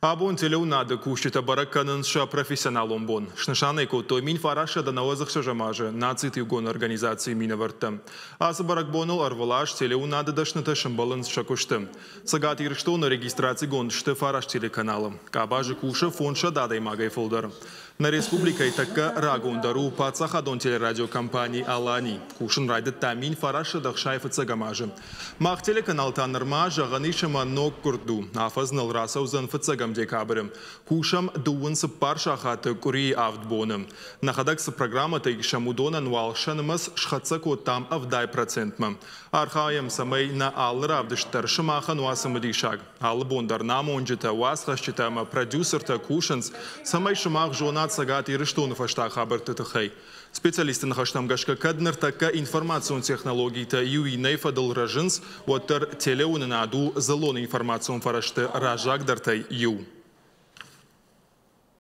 Абон телеуынынады кусджытӕ бӕрӕг кӕнынц сӕ профессионалон бон. Снысан ӕй кодтой 1996 азы Нациты иугонд организацийы минӕвӕрттӕ. Ацы бӕрӕгбоныл ӕрвылаз телеуынынады дӕснытӕ сӕмбӕлынц сӕ куысты. Цӕгат Ирыстоны регистрацигонд сты фараст телеканалы. Къабазы кусы 500 адӕймагӕй фылдӕр. Нӕ республикӕйы тӕккӕ рагондӕр у паддзахадон телерадиокомпани «Алани». Кусын райдыдта 1961 азы. Мах телеканал та нырма, зӕгъӕн ис, ӕмӕ ноггуырд у. Афӕдз ныл рацӕудзӕн фыццӕгӕм декабры. Кусӕм 34 сахаты къуырийы авд боны. Нӕхӕдӕг цы программӕтӕ исӕм, уыдонӕн уал сӕ нымӕц схӕццӕ кодтам 70%-мӕ. Архайӕм, цӕмӕй нӕ алы равдыст дӕр сымахӕн уа цымыдисаг. Алы бон дӕр нӕ амонджытӕ, уацхӕсджытӕ ӕмӕ продюсертӕ кусынц, цӕмӕй сымах зонат Цӕгат Ирыстоны фӕстаг хабӕртты тыххӕй. Специалистты ныхӕстӕм гӕсгӕ, кӕд ныртӕккӕ информацион технологитӕ иу иннӕйы фӕдыл рӕзынц, уӕддӕр телеуынынад у дзыллон информацион фӕрӕзты раззагдӕртӕй иу.